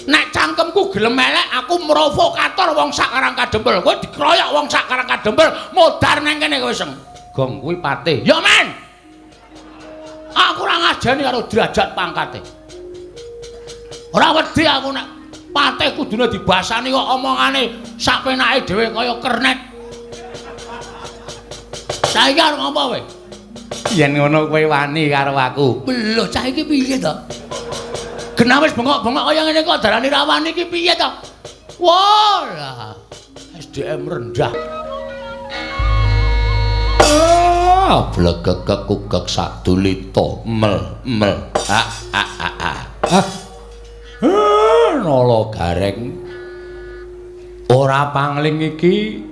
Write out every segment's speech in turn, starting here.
Nek cangkemku gelem elek, aku provokator wong sak Karang Kadempel. Kowe dikroyok wong sak Karang Kadempel, modar nang kene kowe seng. Gong kuwi patih. Ya men. Aku ora ngajeni karo derajat pangkate. Ora wedi aku nek patih kudune dibasani kok omongane sak penake dhewe kaya kernet. Saiki arep ngopo kowe? Yen ngono kowe wani karo aku. Lho, cah iki piye to? Genah wis bengok-bengok kaya ngene kok darani ra wani iki piye to? Wah, lah SDM rendah. Ah, blegek kugek sadulita mel mel. Ah ah ah ah. Ah. Nala Gareng. Ora pangling iki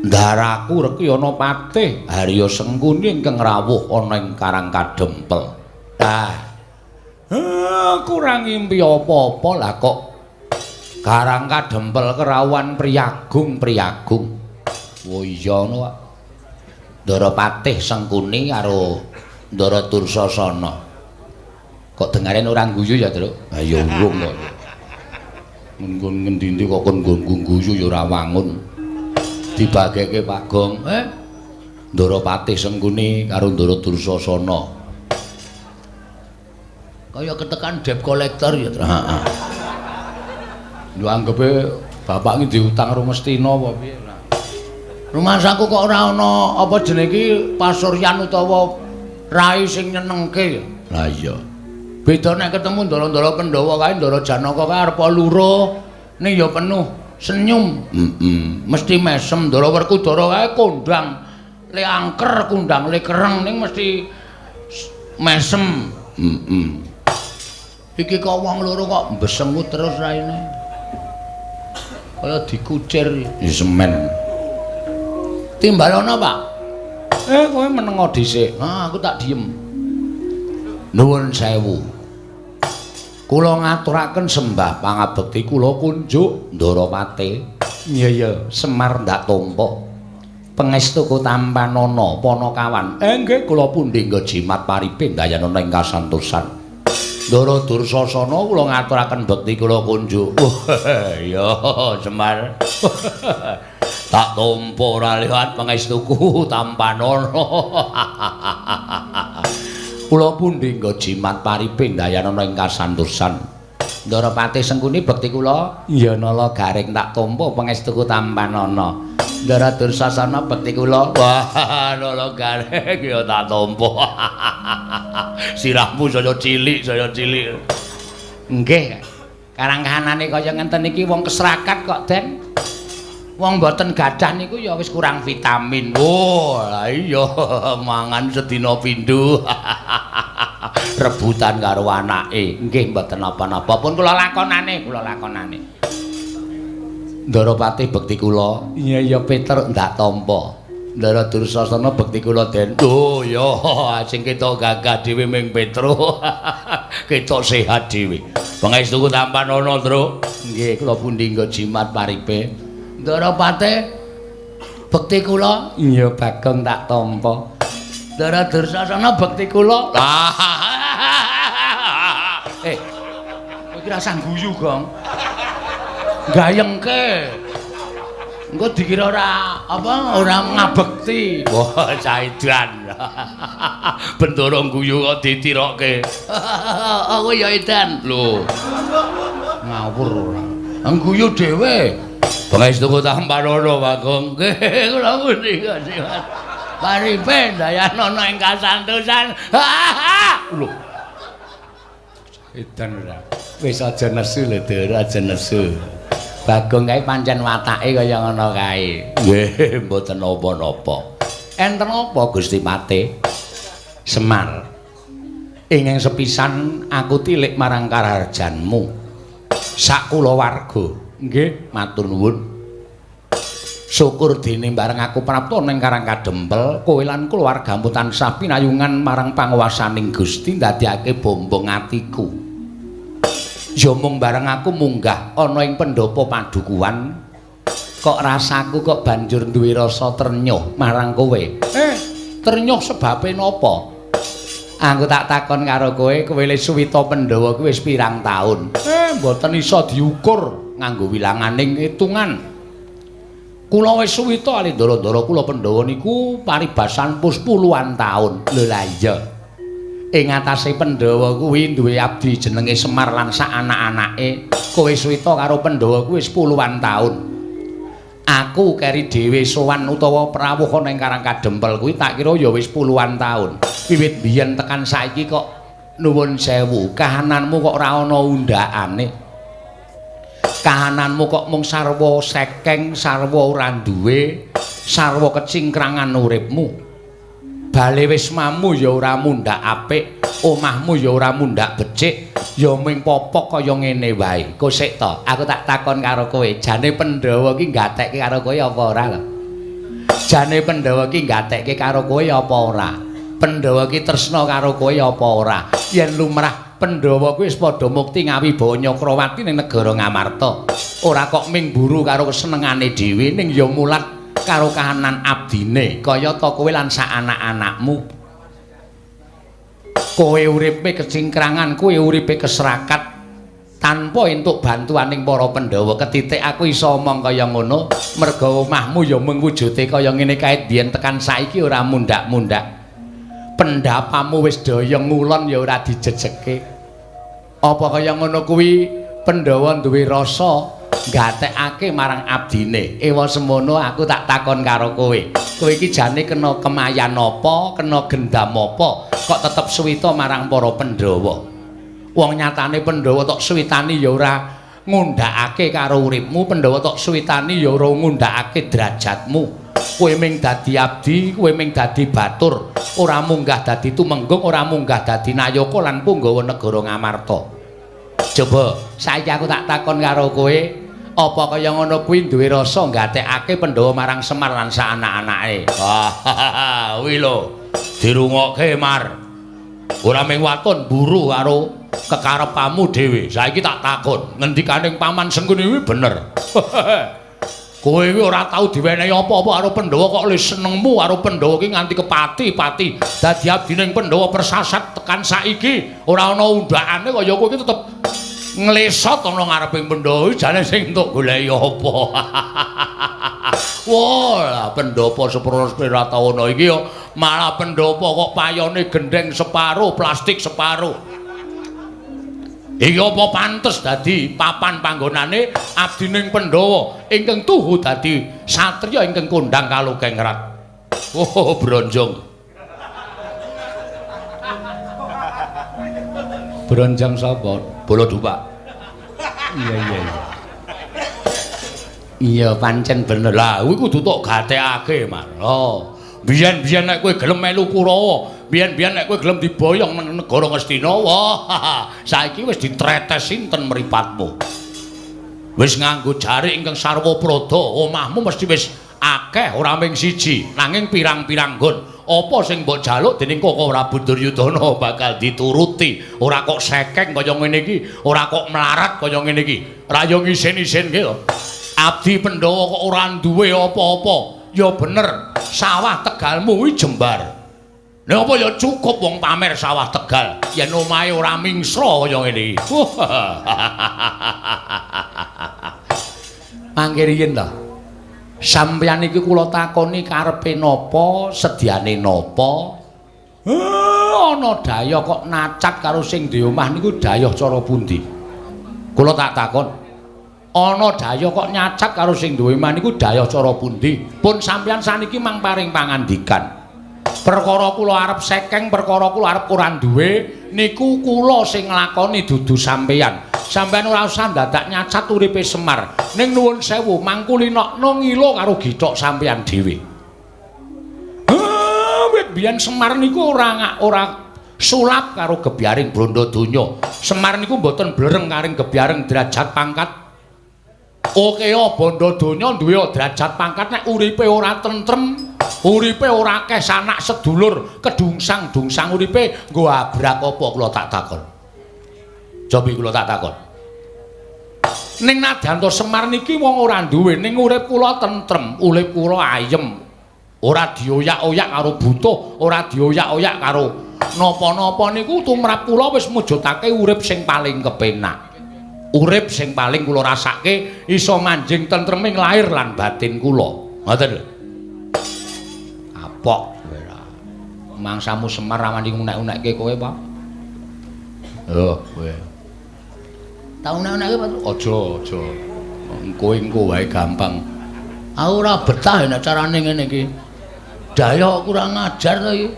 ndaraku reki ana patih Harya Sengkuni ingkang rawuh ana ing Karang Kadempel. Ah. Kurang ngimpi apa-apa lah kok Karang Kadempel kerawuhan priyagung-priyagung. Oh iya ngono kok. Ndara Patih Sengkuni karo Ndara Dursasana. Kok dengaren ora guyu ya, Truk? Ha ya urung kok. Nggon ngendi-endi kok kon nggon guyu ya ora wangun. Dibageke Pak Gong. Ndara Patih Sengkuni karo Ndara Dursasana. Kaya ketekan debt collector ya, Truk. Heeh. Yo anggepe bapak iki diutang karo Mestina apa piye ora. Rumasaku kok ora ana apa jenenge iki pasuryan utawa rai sing nyenengke ya. Lah iya. Beda nek ketemu ndara-ndara Pandhawa kae, Ndara Janaka kae arep luruh ning ya penuh senyum. Heeh. Mesti mesem. Ndara Werkudara kae kondang le angker, kondang le kereng ning mesti mesem. Heeh. Iki kok wong loro kok mbesengut terus raine. Kaya dikucir. Ya semen. Timbalono, Pak. Kowe menengo dhisik. Ah, aku tak diem. Nuwun sewu. Kula ngaturaken sembah pangabekti kula kunjuk Ndara Patih. Iya iya, Semar ndak tampa. Pangestuku tampanana panakawan. Nggih kula pundi nggo jimat paripe ndayanana ing kasantosan. Ndara Dursasana kula ngaturaken bekti kula kunjuk. Ya Semar. Tak tampa ora liwat pangestuku tampanana. Kula pundi nggo jimat paripe ndayanana ing kasantosan. Ndara Patih Sengkuni bekti kula. Ya Nala Gareng tak tampa pangestuku tampanana. Ndara Dursasana bekti kula. Wah, Nala Gareng ya tak tampa. Sirahmu saya cilik, saya cilik. Nggih. Karang kahanane kaya ngenten iki wong kesrakat kok, Den. Wong mboten gadah niku ya wis kurang vitamin. Oh, lah iya mangan sedina pindho. Rebutan karo anake. Nggih mboten napa-napa. Pun kula lakonane, kula lakonane. Ndara Patih bekti kula. Iya iya Peter ndak tampa. Ndara Dursasana bekti kula, Den. Oh iya, sing ketok gagah dhewe ming Petro. Ketok sehat dhewe. Pangestuku tampanana, Truk. Nggih, kula pundi nggo jimat paripe. Ndara Patih bekti kula. Iya Bagong tak tampa. Ndara Dursasana bekti kula. Kowe iki rasah guyu, Gong. Gayengke. Engko dikira ora apa ora ngabekti. Wah, caidan. Bendara guyu kok ditirokke. Aku ya edan. Lho. Ngawur ora. Guyu dhewe. Pangestuku tampanana, Bagong. Nggih, kula pundi Mas. Paripe ndayanana ing kasantosan. Lho. Edan ora. Wis aja nesu lho, Dur, aja nesu. Bagong kae pancen watake kaya ngono kae. Nggih, mboten napa-napa. Enten apa Gusti Patih? Semar. Ingkang sepisan aku tilik marang karajanmu. Sak kulawarga. Nggih, matur nuwun. Syukur dene bareng aku prapta ning Karang Kadempel, kowe lan keluargamu tansah pinayungan marang panguwasaning Gusti ndadekake bombong atiku. Ya mung bareng aku munggah ana ing pendopo padukuhan, kok rasaku kok banjur duwe rasa trenyuh marang kowe. Trenyuh sebabe napa? Aku tak takon karo kowe, kowe le suwita Pandhawa kuwi wis pirang taun? Mboten iso diukur nganggo wilanganing hitungan. Kula wis suwita ali ndara-ndara kula Pandhawa niku paribasan pus puluhan taun. Lho lah iya. Ing atase Pandhawa kuwi duwe abdi jenenge Semar lan sak anak-anake. Kowe suwita karo Pandhawa kuwi wis puluhan taun. Aku keri dhewe sowan utawa prawuh ana ing Karang Kadempel kuwi tak kira ya wis puluhan taun. Wiwit biyen tekan saiki kok nuwun sewu, kahananmu kok ora ana undhakane. Kahananmu kok mung sarwa sekeng, sarwa ora duwe, sarwa kecingkrangan uripmu. Bale wismamu ya ora mundhak apik, omahmu ya ora mundhak becik, ya mung popok kaya ngene wae. Kosek to, aku tak takon karo kowe, jane Pandhawa ki gatekke karo kowe apa ora lho? Jane Pandhawa ki gatekke karo kowe apa ora? Pandhawa ki tresna karo kowe apa ora? Yen lumrah Pandhawa kuwi wis padha mukti ngawibawa Nyakrawati ning negara Ngamarta. Ora kok ming mburu karo kesenengane dhewe, ning ya mulat karo kahanan abdine, kaya ta kowe lan sak anak-anakmu. Kowe uripe kecingkrangan, kowe uripe keserakat tanpa entuk bantuaning para Pandhawa. Ketitik aku iso omong kaya ngono, merga omahmu ya mung wujude kaya ngene kae biyen tekan saiki ora mundhak-mundhak. Pendapamu wis daya ngulon ya ora dijejeke. Apa kaya ngono kuwi Pandhawa duwe rasa gatekake marang abdine. Ewa semono aku tak takon karo kowe. Kowe iki jane kena kemayan apa, kena gendam apa, kok tetep suwita marang para Pandhawa? Wong nyatane Pandhawa tok suwitani ya ora ngundhakake karo uripmu, Pandhawa tok suwitani ya ora ngundhakake derajatmu. Kowe ming dadi abdi, kowe ming dadi batur, ora munggah dadi tumenggung, ora munggah dadi nayaka lan punggawa negara Ngamarta. Coba saiki aku tak takon karo kowe, apa kaya ngono kuwi duwe rasa gatekake Pandhawa marang Semar lan sak anak-anake? Wah, kuwi lho, dirungokke Mar. Ora ming waton mburu karo kekarepanmu dhewe. Saiki tak takon, ngendikaning Paman Sengkuni kuwi bener. Kowe iki ora tau diwenehi apa-apa karo Pandhawa kok le senengmu karo Pandhawa iki nganti kepati-pati. Dadi abdining Pandhawa persasat tekan saiki ora ana undhakane kaya kowe iki tetep nglesot ana ngareping Pandhawa iki jane sing entuk goleki apa. Wah, lah Pandhawa sepuro Pratawana iki ya malah Pandhawa kok payone gendheng separo, plastik separo. Iki apa pantes dadi papan panggonane abdining Pandhawa ingkang tuhu dadi satriya ingkang kondhang kalukengrat. Oh, bronjong. Bronjong sapa? Bala Dupak. Iya iya iya. Iya pancen bener. Lah kuwi kudu tok gatekake, Mar. Oh. Biyen-biyen nek kowe gelem melu Kurawa, biyen-biyen nek kowe gelem diboyong nang negara Ngastina, wah, saiki wis ditretes sinten mripatmu. Wis nganggo jarik ingkang sarwa prada, omahmu mesti wis akeh ora ming siji, nanging pirang-pirang nggon. Apa sing mbok jaluk dening Koko Prabu Duryudana bakal dituruti. Ora kok sekeng kaya ngene iki, ora kok melarat kaya ngene iki. Ra yo ngisin-isinke to. Abdi Pandhawa kok ora duwe apa-apa. Ya bener, sawah Tegalmu kuwi jembar. Lha apa ya cukup wong pamer sawah Tegal yen omahe ora mingsra kaya ngene iki. Mangke riyin to. Sampeyan iki kula takoni karepe napa, sediane napa? Ana daya kok nacat karo sing duwe omah niku dayah cara pundi? Kula tak takon. Ana daya kok nyacat karo sing duwe omah niku dayah cara pundi? Pun sampeyan saniki mang paring pangandikan. Perkara kula arep sekeng, perkara kula arep ora duwe niku kula sing nglakoni dudu sampeyan. Sampeyan ora usah dadak nyacat uripe Semar. Ning nuwun sewu mangkulinokno ngilo karo githok sampeyan dhewe. Wit biyen Semar niku ora sulap karo gebyaring bondo donya. Semar niku mboten blereng karing gebyaring derajat pangkat. Oke, bondo donya duwe derajat pangkat nek uripe ora tentrem, uripe ora akeh sanak sedulur, kedungsang-dungsang uripe nggo abrak apa kula tak takon. Cobi kula tak takon. Ning nadyan to Semar niki wong ora duwe, ning urip kula tentrem, urip kula ayem. Ora dioyak-oyak karo butuh, ora dioyak-oyak karo Napa-napa niku tumrap kula wis mujudake urip sing paling kepenak. Urip sing paling kula rasake iso manjing tentreming lahir lan batin kula. Ngoten lho. Kapok kowe ora. Mangsamu Semar ra wani ngunek-unekke kowe, Pak. Lho, kowe. Tak unek-unekke, Pak. Aja, aja. Engko wae gampang. Aku ora betah nek carane ngene iki. Daya kurang ajar to iki.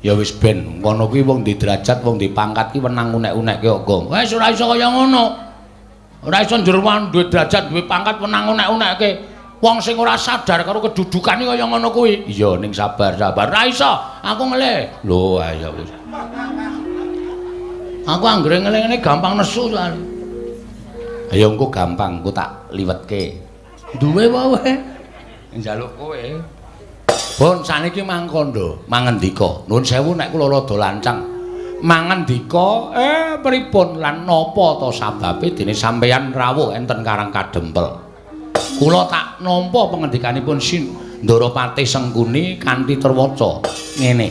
Ya wis ben, ngono kuwi wong di derajat, wong di pangkat ki wenang unek-unekke kok, Gong. Wis ora iso kaya ngono. Ora iso njur duwe derajat, duwe pangkat wenang unek-unekke. Wong sing ora sadar karo kedudukane kaya ngono kuwi. Iya, ning sabar, sabar. Ora iso, aku ngelih. Lho, ayo wis. Aku anggere ngelih ngene gampang nesu soalé. Ayo engko gampang, engko tak liwetke. Duwe wae kowe? Njaluk kowe. Bon saniki mangkondo, mangendika. Nuwun sewu nek kula rada lancang. Mangendika, pripun lan napa ta sababe dene sampeyan rawuh enten Karang Kadempel? Kula tak nampa pangendikanipun Ndorapati Sengkuni kanthi terwaca ngene.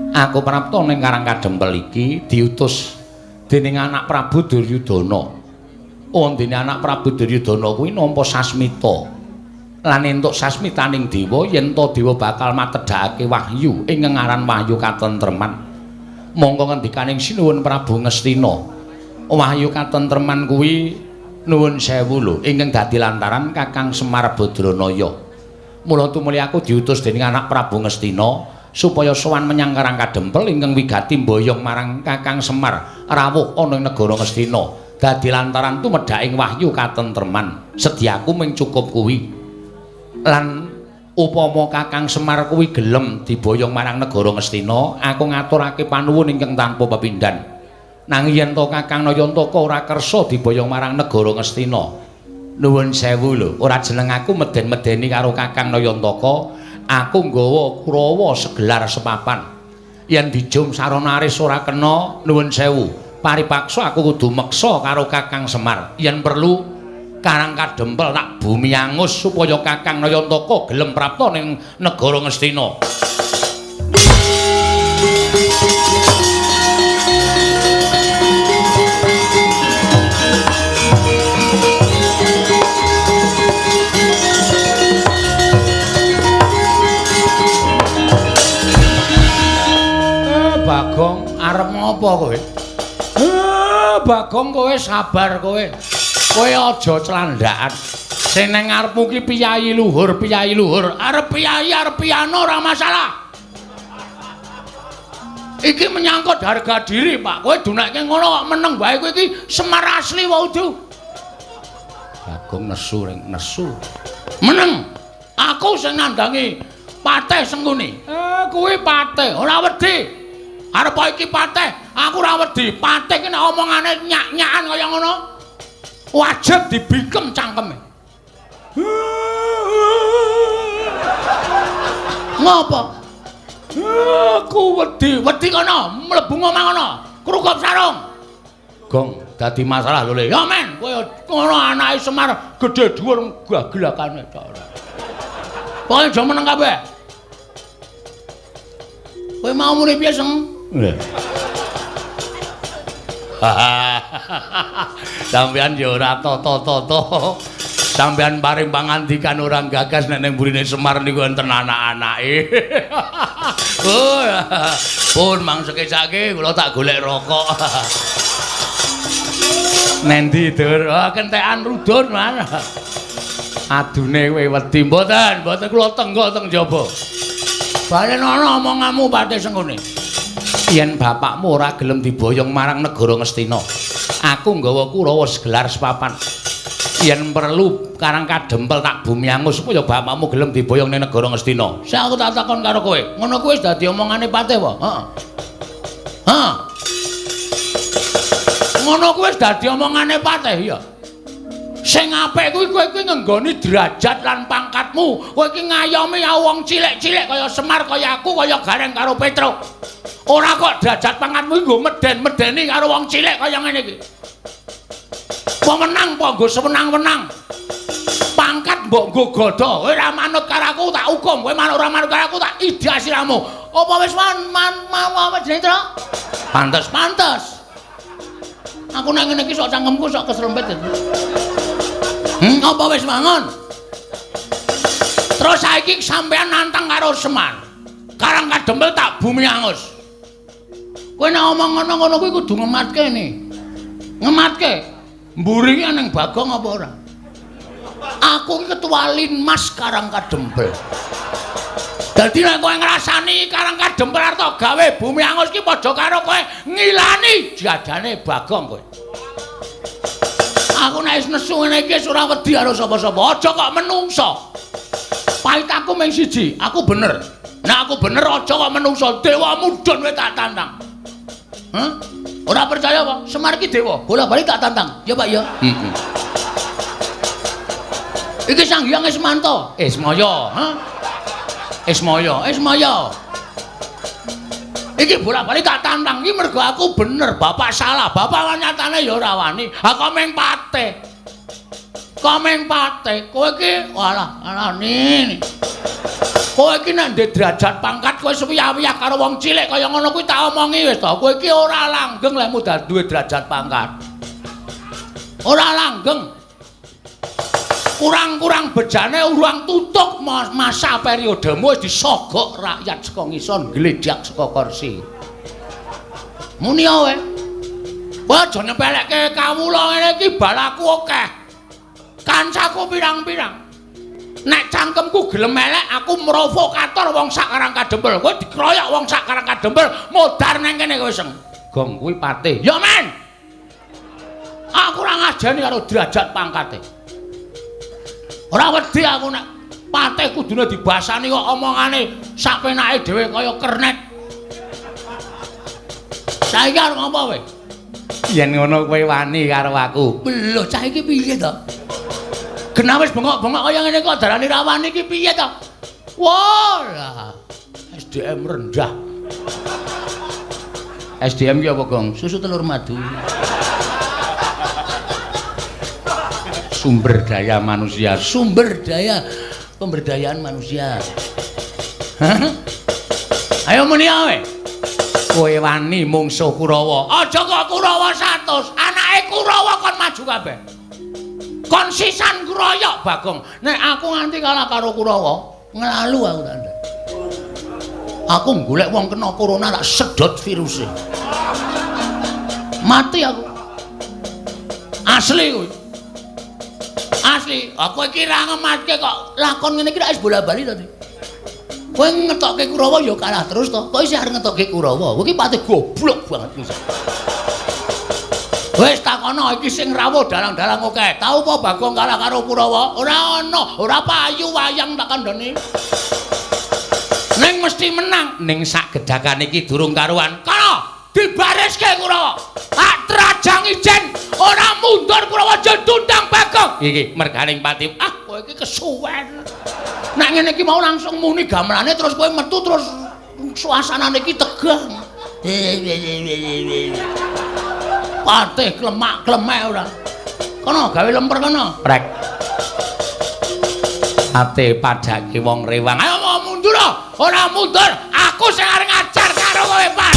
Aku prapta ning Karang Kadempel iki diutus dening anak Prabu Duryudana. Oh, dene anak Prabu Duryudana kuwi nampa sasmita. Lan entuk sasmitaning dewa yen ta dewa bakal matedhakake wahyu ing ngaran wahyu katentreman. Mongko ngendikaning Sinuwun Prabu Ngastina, wahyu katentreman kuwi nuwun sewu lho ingkang dadi lantaran Kakang Semar Badranaya. Mula tumuli aku diutus dening anak Prabu Ngastina supaya sowan menyang Karang Kadempel ingkang wigati mboyong marang Kakang Semar rawuh ana ing negara Ngastina. Dadi lantaran tumedhaking wahyu katentreman. Sedyaku mung cukup kuwi. Lan upama Kakang Semar kuwi gelem diboyong marang negara Ngastina, aku ngaturake panuwun ingkang tanpa pepindhan. Nanging yen to Kakang Nayantaka ora kersa diboyong marang negara Ngastina, nuwun sewu lho, ora jeneng aku meden-medeni karo Kakang Nayantaka, aku nggawa Kurawa segelar sepapan. Yen dijum sarana aris ora kena, nuwun sewu, paripaksa aku kudu meksa karo Kakang Semar. Yen perlu Karang Kadempel tak bumi angus supaya Kakang Nayantaka gelem prapta ning negara Ngastina. Bagong arep ngopo kowe? Bagong kowe sabar kowe. Kowe aja clandhakan. Sing nang ngarepmu ki piyayi luhur, piyayi luhur. Arep piyayi, arep piyano ora masalah. Iki menyangkut harga diri, Pak. Kowe dunekke ngono kok meneng wae kowe iki Semar asli wae udu. Bagong nesu ring nesu. Meneng. Aku sing nandangi Patih Sengkuni. Kuwi patih, ora wedi. Arep iki patih, aku ora wedi. Patih ki nek omongane nyak-nyakan kaya ngono, wajib dibikem cangkeme. Ngopo? Aku wedi, wedi kono, mlebu omah kono, krukup sarung. Gong, dadi masalah lho le. Ya men, kowe ngono anake Semar gedhe dhuwur gagelakane tok ora. Pokoke aja meneng kabeh. Kowe mau muni piye, Seng? Sampeyan ya ora tata-tata. Sampeyan paring pangandikan ora gagas nek ning burine Semar niku enten anak-anake. Oh, pun mang sekecake kula tak golek rokok. Nendi, Dur? Oh, kentekan rudun, Man. Adune kowe wedi mboten, mboten kula tenggok teng jaba. Balen ana omonganmu Patih Sengkuni. Yen bapakmu ora gelem diboyong marang negara Ngastina, aku nggawa Kurawa segelar sepapan. Yen perlu Karang Kadempel tak bumi angus supaya bapakmu gelem diboyong ning negara Ngastina. Sing aku tak takon karo kowe, ngono kuwi wis dadi omongane Patih apa? Heeh. Heeh. Ngono kuwi wis dadi omongane Patih ya. Sing apik kuwi kowe kuwi ngenggoni derajat lan pangkatmu. Kowe iki ngayomi wong cilik-cilik kaya Semar, kaya aku, kaya Gareng karo Petruk. Ora kok derajat pangkatmu iki nggo meden-medeni karo wong cilik kaya ngene iki. Wewenang apa nggo sewenang-wenang. Pangkat mbok nggo gada. Kowe ora manut karo aku tak hukum, kowe manut ora manut karo aku tak idak siramu. Apa wis man apa jenenge, Tru? Pantes, pantes. Aku nek ngene iki sok cangkemku sok keserempet. Apa wis wangun? Terus saiki sampean nantang karo Semar. Karang Kadempel tak bumi angus. Kowe nek omong ngono-ngono kuwi kudu ngematke ne. Ngematke. Mburi ki ning Bagong apa ora? Aku ki ketua Linmas Karang Kadempel. Dadi nek kowe ngrasani Karang Kadempel arep gawe bumi angus ki padha karo kowe ngilani jadane Bagong kowe. Aku nek wis nesu ngene iki wis ora wedi karo sapa-sapa. Aja kok menungso. Pahit aku mung siji, aku bener. Nek aku bener aja kok menungso, dewa mudhun kowe tak tantang. Hah? Ora percaya apa? Semar iki dewa, bola-bali tak tantang. Ya Pak ya. Heeh. Iki Sang Hyang Ismanto. Ismaya, ha? Ismaya, Ismaya. Iki bola-bali tak tantang iki mergo aku bener, bapak salah. Bapak nyatane ya ora wani. Ha kok mung patih. Kok mung patih. Kowe iki walah alane. Kowe iki nek ndek derajat pangkat kowe suwiyah-wiyah karo wong cilik kaya ngono kuwi tak omongi wis to. Kowe iki ora langgeng lek mudhar duwe derajat pangkat. Ora langgeng. Kurang-kurang bejane urang tutuk masa periodemu wis disogok rakyat saka ngisor ngledhak saka kursi. Muni kowe. Kowe aja nyepelekke kawula ngene iki balaku akeh. Kancaku pirang-pirang. Nek cangkemku gelem elek aku provokator wong sak Karang Kadempel. Kowe dikroyok wong sak Karang Kadempel modar nang kene kowe seng. Gong kuwi patih. Ya men. Aku ora ngajeni karo derajat pangkate. Ora wedi aku nek patih kudune dibasani kok omongane sak penake dhewe kaya kernet. Saiki arep ngopo kowe? Yen ngono kowe wani karo aku. Lho cah iki piye to? Genah wis bengok-bengok kaya ngene kok darani ra wani iki piye to? Wah, lah SDM rendah. SDM ki apa, Gong? Susu telur madu. Sumber daya manusia, sumber daya pemberdayaan manusia. Hah? Ayo muni ae. Kowe wani mungsuh Kurawa. Aja kok Kurawa 100, anake Kurawa kon maju kabeh. Kon sisan kroyok Bagong. Nek aku nganti kalah karo Kurawa, nglalu aku tandha. Aku golek wong kena corona tak sedot viruse. Mati aku. Asli kuwi. Asli, aku iki ra ngematke kok lakon ngene iki rak wis bola-bali to. Kowe ngetokke Kurawa ya kalah terus to. Kok isih arep ngetokke Kurawa? Kowe iki pati goblok banget iki. Wis takono iki sing rawuh dalang-dalang akeh. Tau apa Bagong kalah karo Kurawa? Ora ana, ora payu wayang tak kandhani. Ning mesti menang. Ning sak gedhakan iki durung karuan. Kono dibariske Kurawa. Tak trajang ijen ora mundur Kurawa jendundang Bagong. Iki merganing pati. Ah, kowe iki kesuwen. Nek ngene iki mau langsung muni gamelane terus kowe metu terus suasanane iki tegang. Patih klemak-klemek ora. Kono gawe lemper kono. Prek. Ate padake wong rewang. Ayo mau mundur ora mundur, aku sing arep ngajar karo kowe, Pak.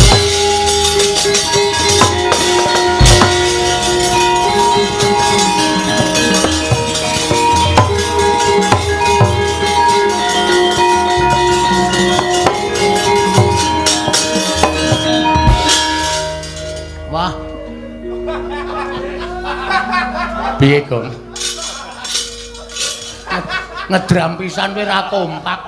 Wah. Piye, Gong? Ngedram pisan kowe ora kompak.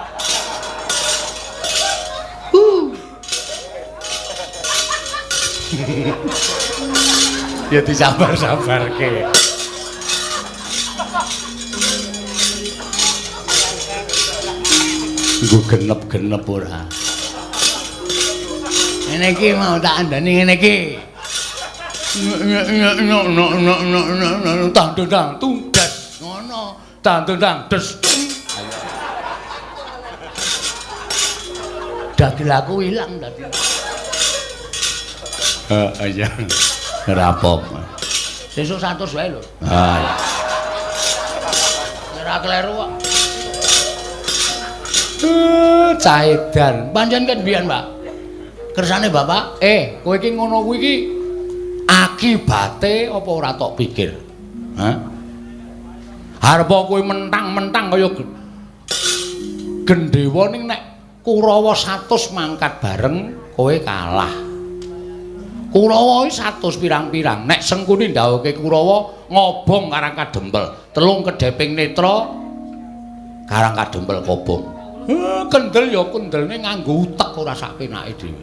Ya disabar-sabarke. Nggo genep-genep ora. Ngene iki mau tak andani ngene iki. Tang tang tunggas ngono. Tang tang des. Dagel aku ilang tadi. Heeh iya. Ora apa-apa. Sesuk 100 wae lho. Ha. Ora Ora kleru kok. Caedan. Pancen ket biyen, Pak. Kersane Bapak, kowe iki ngono kuwi iki akibate apa ora tok pikir? Hah? Arep kowe mentang-mentang kaya gendhewa ning nek Kurawa 100 mangkat bareng kowe kalah. Kurawa iki 100 pirang-pirang. Nek Sengkuni ndhawuhke Kurawa ngobong Karang Kadempel, telung kedheping netra Karang Kadempel kobong. Kendel ya kendelne nganggo utek ora sak penake dhewe.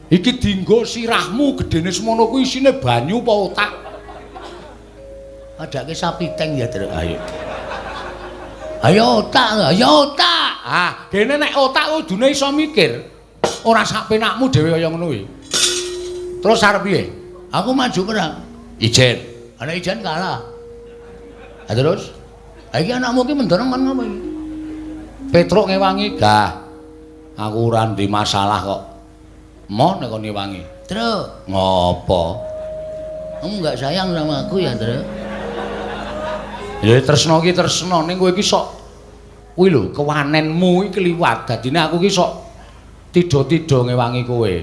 Iki dienggo sirahmu gedene semono kuwi isine banyu apa otak? Padake sapi teng ya, Truk. Ayo. Ayo otak, ayo otak. Ah, dene nek otak kudune iso mikir. Ora sak penakmu dhewe kaya ngono kuwi. Terus arep piye? Aku maju perang. Ijen. Ana ijen kalah. Ha terus? Ha iki anakmu ki mendorong kon ngopo iki? Petruk ngewangi, gah. Aku ora ndek masalah kok. Moh nek kon ngewangi. Truk, ngopo? Kamu enggak sayang sama aku ya, Truk? Ya tresno ki tresno ning kowe iki sok kuwi lho kewanenmu iki kliwat. Dadine aku ki sok tidha-tidha ngewangi kowe.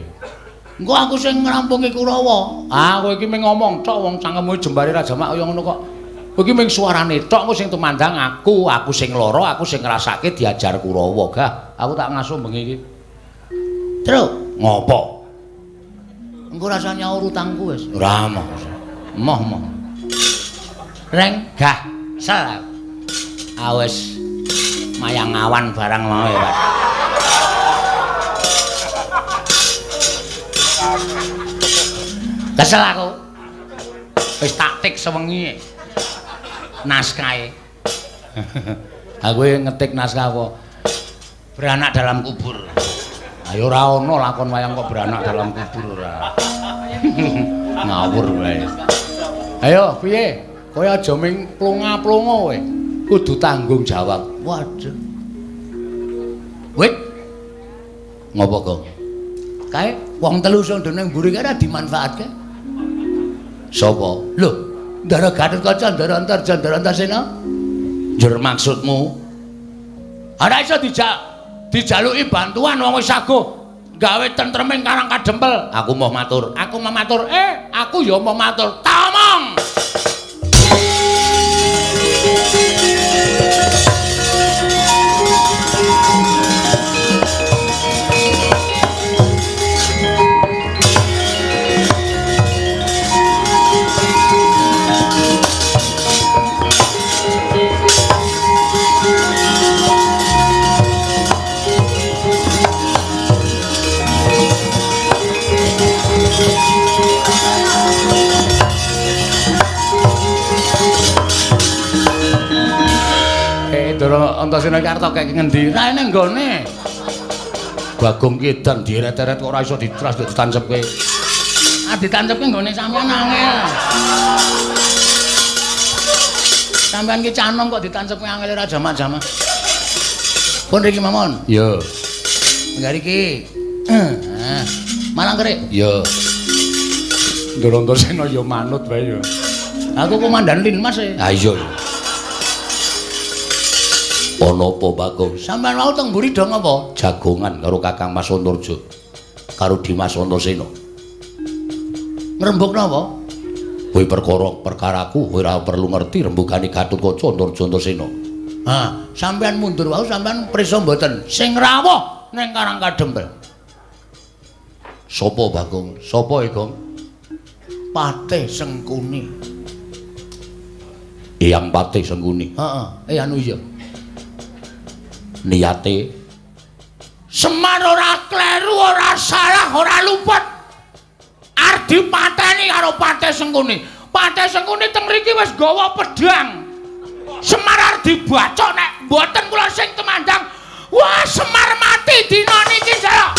Engko aku sing ngrampungi Kurawa. Ah, kowe iki mung ngomong tok wong cangkemmu jembare ra jamak kaya ngono kok. Kowe iki mung suarane tok engko sing tumandang aku, aku sing lara, aku sing ngrasake diajar Kurawa. Gah, aku tak ngasuh bengi iki. Truk, ngopo? Engko rasa nyaur utangku wis. Ora moh. Moh moh. Reng, gah, sel. Awes mayang awan barang mau ya, Pak. Kesel aku. Wis taktik sewengi. Naskahe. Aku ngetik naskah apa? Beranak dalam kubur. Ayo ora ono lakon wayang kok beranak dalam kubur ora. Ngawur wae. Ayo piye? Kowe aja ming plonga-plonga kowe. Kudu tanggung jawab. Waduh. Wit. Ngopo, Gong? Kae wong telu sing nang mburi kae ora dimanfaatke. Sapa? Lho, Ndara Gatotkaca, Ndara Antarja, Ndara Antasena. Njur maksudmu? Ora iso dijaluki bantuan wong wis saguh gawe tentreming Karang Kadempel. Aku moh matur. Aku moh matur. Aku ya moh matur. Tamong. Ndara Antasena iki arep kek ngendi? Ra ene nggone. Bagong ki edan dieret-eret kok ora iso ditras ditancepke. Ah ditancepke nggone sampean angel. Sampean ki canom kok ditancepke angel ora jamak-jamak. Pun riki mawon. Iya. Enggak iki. Heeh. Malang kerik. Iya. Ndara Antasena ya manut wae ya. Aku komandan Linmas e. Ha iya. Ana apa, Bagong? Sampeyan wau teng mburi do ngapa? Jagongan karo Kakang Mas Antarja. Karo Dimas Antasena. Ngrembug napa? Kowe perkara perkaraku kowe ora perlu ngerti rembugane Gatotkaca Antarja Antasena. Ha, sampeyan mundur wau sampeyan prisa mboten? Sing rawuh ning Karang Kadempel. Sapa, Bagong? Sapa, Gong? Patih Sengkuni. Eyang Patih Sengkuni. Heeh, anu iya. Niate Semar ora kleru, ora salah, ora luput. Arep dipateni karo Patih Sengkuni. Patih Sengkuni teng mriki wis gawa pedhang. Semar arep dibacok nek mboten kula sing tumandang. Wah, Semar mati dina niki, Jalak.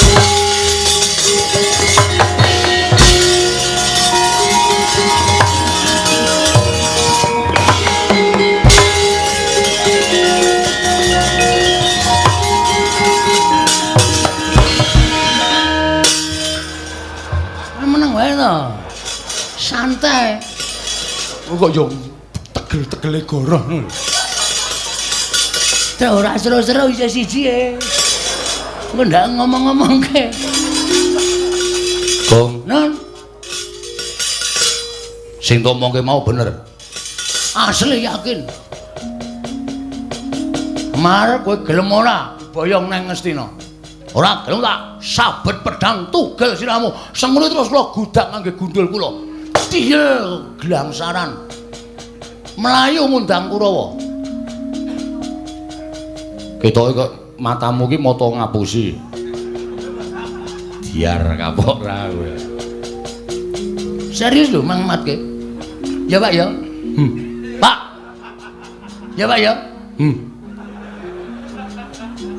Santai. Kok yo tegel-tegele goroh ngono. Terus ora seru-seru isih siji e. Engko ndak ngomong-ngomongke. Gong, non. Sing ngomongke mau bener. Asli yakin. Mar kowe gelem ora boyong nang Ngastina? Ora gelem tak sabet pedang tugel siramu. Sengene terus kula gudak ngangge gundul kula. Tiyel glangsaran. Melayu ngundang Kurawa. Ketoke kok matamu ki mata ngapusi. Diar kapok ra kowe. Serius lho Mang Matke. Ya Pak ya. Pak. Ya Pak ya.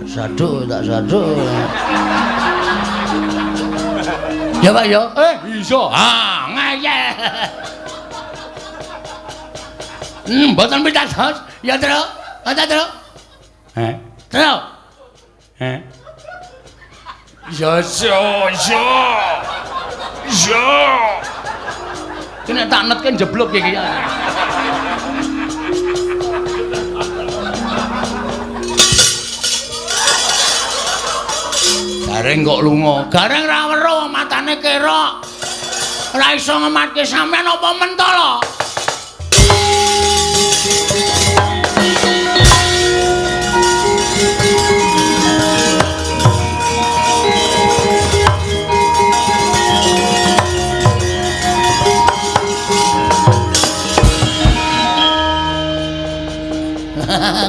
Saduk tak saduk. Ya Pak ya. Iso. Ah, ngeyel. Mboten pitados. Ya, Tru. Ada, Tru. Heh. Tru. Heh. Ya, iso, iso. Iso. Iki nek tak netke njeblug iki. Gareng kok lunga. Gareng ra weruh matane kerok. Ora iso ngematke sampean apa mentolo.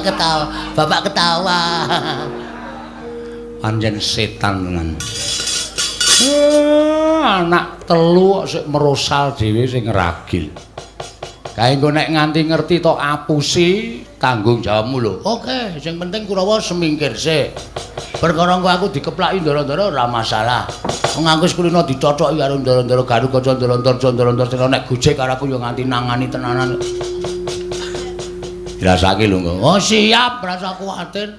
Ketawa, bapak ketawa. Pancen setan tenan. Anak telu kok sik merosal dhewe sing ngragil. Kae engko nek nganti ngerti tok apusi tanggung jawabmu lho. Oke, sing penting Kurawa semingkir sik. Perkara engko aku dikeplaki ndara-ndara ora masalah. Wong aku wis kulino dicocoki karo ndara-ndara Garukaca ndara-ndara ndara-ndara nek gojek karo aku ya nganti nangani tenanan. Dirasake lho engko. Oh siap, rasa kuwatir.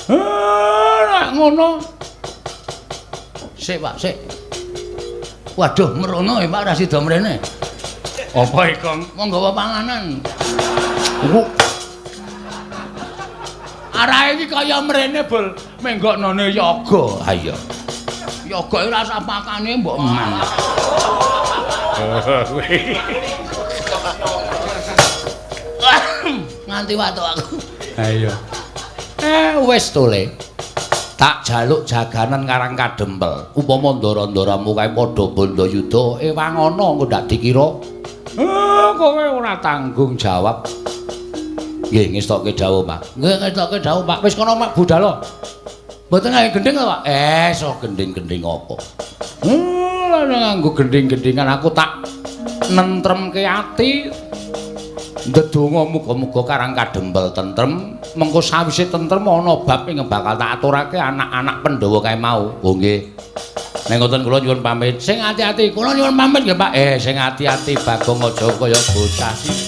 Nek ngono. Sik, Pak, sik. Waduh, merono ya Pak ra sida mrene. Apa iki, Kong? Wong nggawa panganan. Arahe iki kaya mrene, Bul. Menggoknone yoga. Ha iya. Yoga ora usah pakane mbok eman. Nganti watuk aku. Ha iya. Wis to, Le. Tak jaluk jaganan karang kadempel. Upama ndara-ndaramu kae padha bandayuda, ewang ana engko ndak dikira. Kowe ora tanggung jawab. Nggih, ngestokke dawuh, Pak. Nggih, ngestokke dawuh, Pak. Wis kono mak budal. Mboten nggawe gendhing to, Pak? So gendhing-gendhing apa? Lah nganggo gendhing-gendhingan aku tak nentremke ati. Ndedonga muga-muga karang kadempel tentrem, mengko sawise tentrem ana bab ing bakal tak aturake anak-anak Pandhawa kae mau. Oh nggih. Nek ngoten kula nyuwun pamit. Sing ati-ati, kula nyuwun pamit nggih, Pak. Sing ati-ati Bagong aja kaya bocah sih.